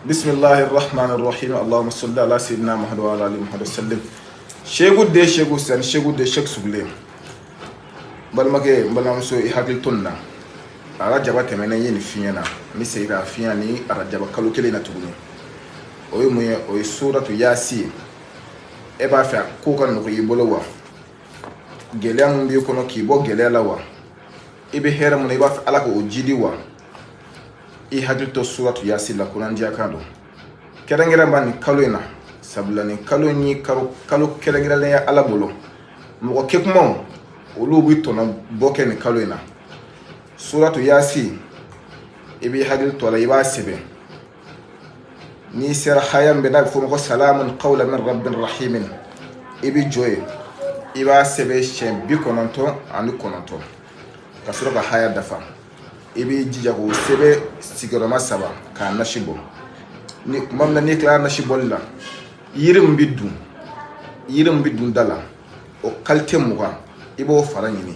Bisimilahi rahman rahim. Allahumma salli ala sayyidina Muhammad wa ala ali Muhammad sallim. Seku de Seku Sani, Seku de Sek Sugule. Balimakɛ, n balimamuso, i hakili to nin na. Arajaba tɛmɛnen ye nin f'i ɲɛna, n bɛ segin k'a f'i ɲɛna ni arajaba kalo kelen na tuguni. O ye mun ye? O ye suratu Yaasi ye. E b'a fɛ ko ka nɔgɔ i bolo wa? Gɛlɛya mun b'i kɔnɔ, k'i bɔ gɛlɛya la wa? I bɛ hɛrɛ mun na, i b'a fɛ Ala k'o jidi wa? I hakili to suratu Yaasi la. Kunandiya kan don kɛrɛnkɛrɛn ba nin kalo in na, sabula nin kalo in ye kalo kɛrɛnkɛrɛnlen ye Ala bolo. Mɔgɔ kɛkumaw, olu bɛ tɔnɔ bɔ kɛ nin kalo in na. Suratu Yaasi, i b'i hakili to a la, i b'a sɛbɛn. N'i sera haya min bɛ n'a bɛ fɔ o ma ko salamun qawlan min rabbin rahimin, i bɛ jɔ yen, i b'a sɛbɛn siɲɛ 99 ka sɔrɔ ka haya dafa. I b'i jija k'o sɛbɛn sigiyɔrɔma saba k'a nasi bɔ. Ni tuma min na n'i tilara nasi bɔli la, yiri min bɛ dun, yiri min bɛ dun da la, o qualité 20, i b'o fara ɲini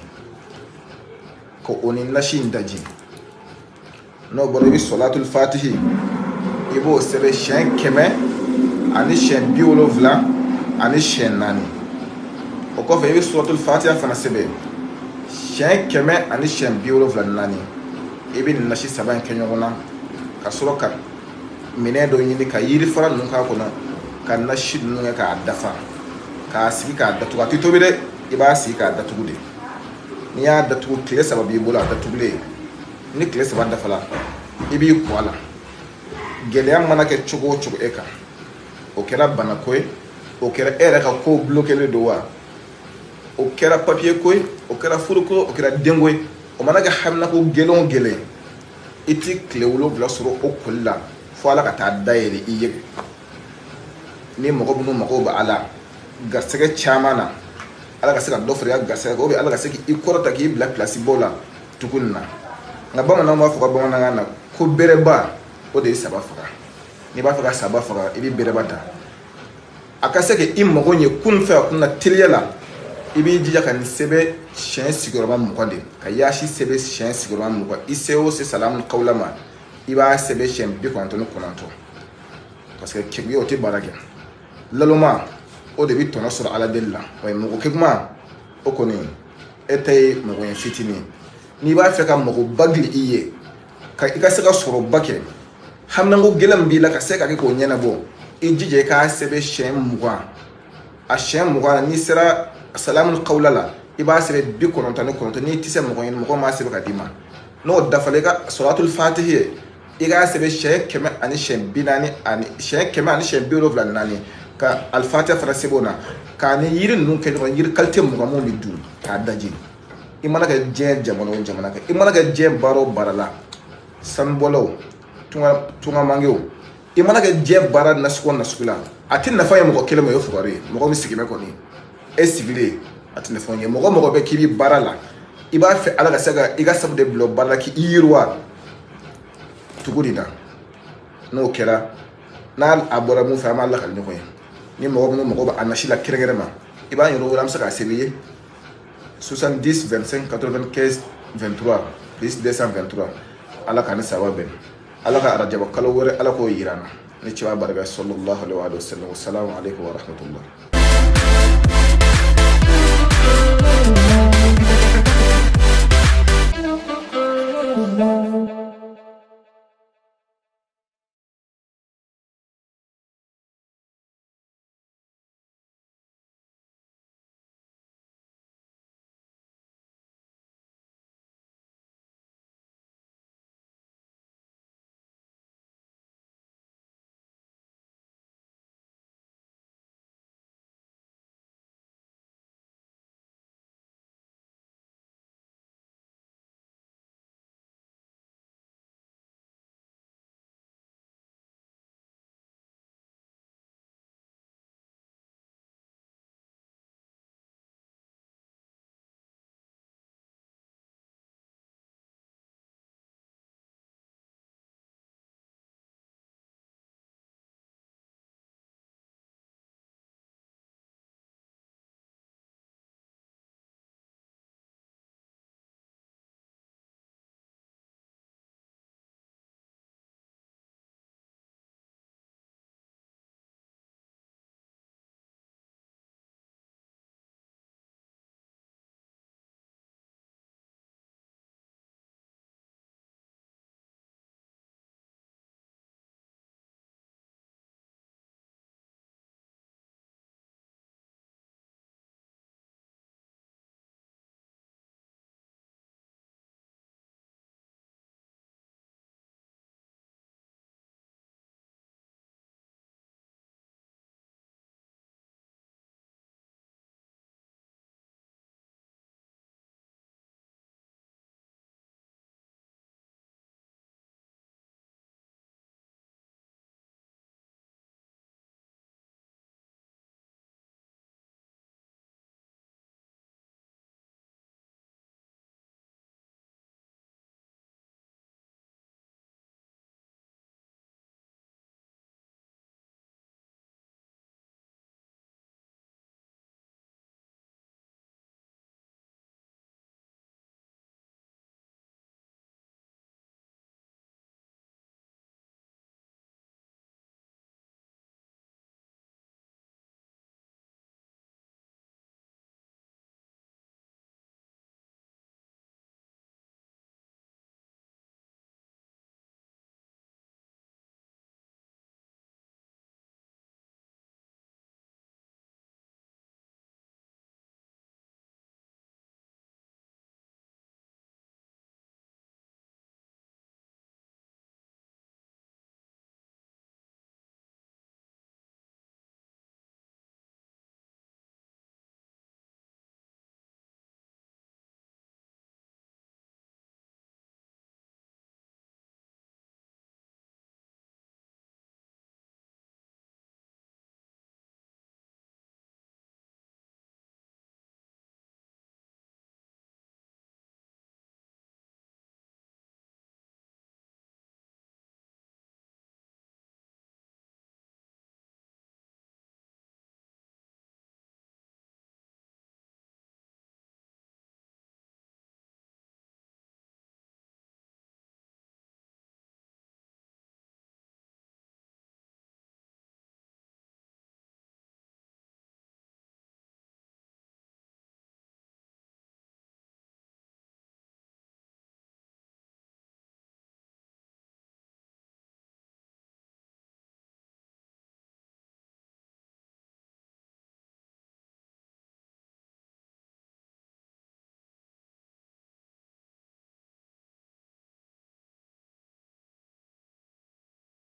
ka o ni nasi in daji. N'o bɔra, i bɛ sɔlatul fatihi, i b'o sɛbɛn siɲɛ 174. O kɔfɛ, i bɛ suratul fatiha fana sɛbɛn siɲɛ 174. I bɛ nin nasi saba in kɛ ɲɔgɔn na ka sɔrɔ ka minɛn dɔ ɲini ka yiri fara ninnu k'a kɔnɔ, ka nasi ninnu kɛ k'a dafa, k'a sigi k'a datugu. A tɛ tobi dɛ, i b'a sigi k'a datugu de. N'i y'a datugu, tile 3 b'i bolo a datugulen. Ni tile 3 dafala, i b'i ko a la. Gɛlɛya mana kɛ cogo o cogo e kan, o kɛra banako ye, o kɛra e yɛrɛ ka kow bloquélen don wa, o kɛra papier ko ye, o kɛra furuko, o kɛra denko ye, o mana kɛ haminako gɛlɛn o gɛlɛn, i ti tile 7 sɔrɔ o koli la fo Ala ka taa dayɛlɛ i ye. Ni mɔgɔ minnu mago bɛ a la garisɛgɛ caman na, Ala ka se ka dɔ fara i ka garisɛgɛ kan, ou bien Ala ka se k'i kɔrɔta k'i bila pilasi baw la tuguni na. Nka bamananw b'a fɔ ka bamanankan na ko bereba, o de ye saba faga. N'i b'a fɛ ka saba faga, i bɛ bereba ta. A ka se k'i mago ɲɛ kun fɛ a kun na teliya la, i b'i jija ka nin sɛbɛn siɲɛ sigiyɔrɔma 20 de, ka yaasi sɛbɛn siɲɛ sigiyɔrɔma 20. I se o se salamu kawula ma, i b'a sɛbɛn siɲɛ 99, parce que keguya, o tɛ baara kɛ. Laloma, o de bɛ tɔnɔ sɔrɔ Ala deli la. Wa mɔgɔ kekuma, o kɔni e ta ye mɔgɔ ye fitinin. N'i b'a fɛ ka mɔgɔba gili i ye, ka i ka se ka sɔrɔba kɛ, haminanko gɛlɛn min b'i la ka se ka kɛ k'o ɲɛnabɔ, i jija i k'a sɛbɛn siɲɛ 20. A siɲɛ 20, n'i sera salamu kawula la, i b'a sɛbɛn 99. N'i tɛ se mɔgɔ ɲini, mɔgɔ m'a sɛbɛn ka d'i ma, n'o dafalen, i ka sɔlatul fatihi ye, i k'a sɛbɛn siɲɛ kɛmɛ ani siɲɛ bi naani ani siɲɛ 174, ka alifatiha fana sɛbɛn o na, k'a ni yiri ninnu kɛ ɲɔgɔn, yiri qualité 20 mun bɛ dun, k'a daji. I mana kɛ diɲɛ jamana o jamana kɛ, i mana kɛ diɲɛ baara o baara la, sanubɔlaw, tungamangew, i mana kɛ diɲɛ baara nasugu o nasugu la, a tɛ nafa ye mɔgɔ kelen ma. O ye fugari ye. Mɔgɔ min sigilen bɛ kɔni, e sigilen, a tɛ nafa ye. Mɔgɔ mɔgɔ bɛ k'i bɛ baara la, i b'a fɛ Ala ka se ka i ka sabu de bila baara la k'i yiriwa tugu de la. N'o kɛra, n'a a bɔra mun fɛ, an b'a lakali ɲɔgɔn ye. Ni mɔgɔ minnu mago bɛ a nasi la kɛrɛnkɛrɛn ma, i b'an yɛrɛ wele, an bɛ se k'a sɛbɛn i ye: 70 25 95 23 plus 223. Ala k'an ni saba bɛn. Ala ka arajaba kalo wɛrɛ, Ala k'o yira an na ni cɛba barika. Sallallahu alaihi wa sallam. Wassalamu alaikum wa rahmatullah.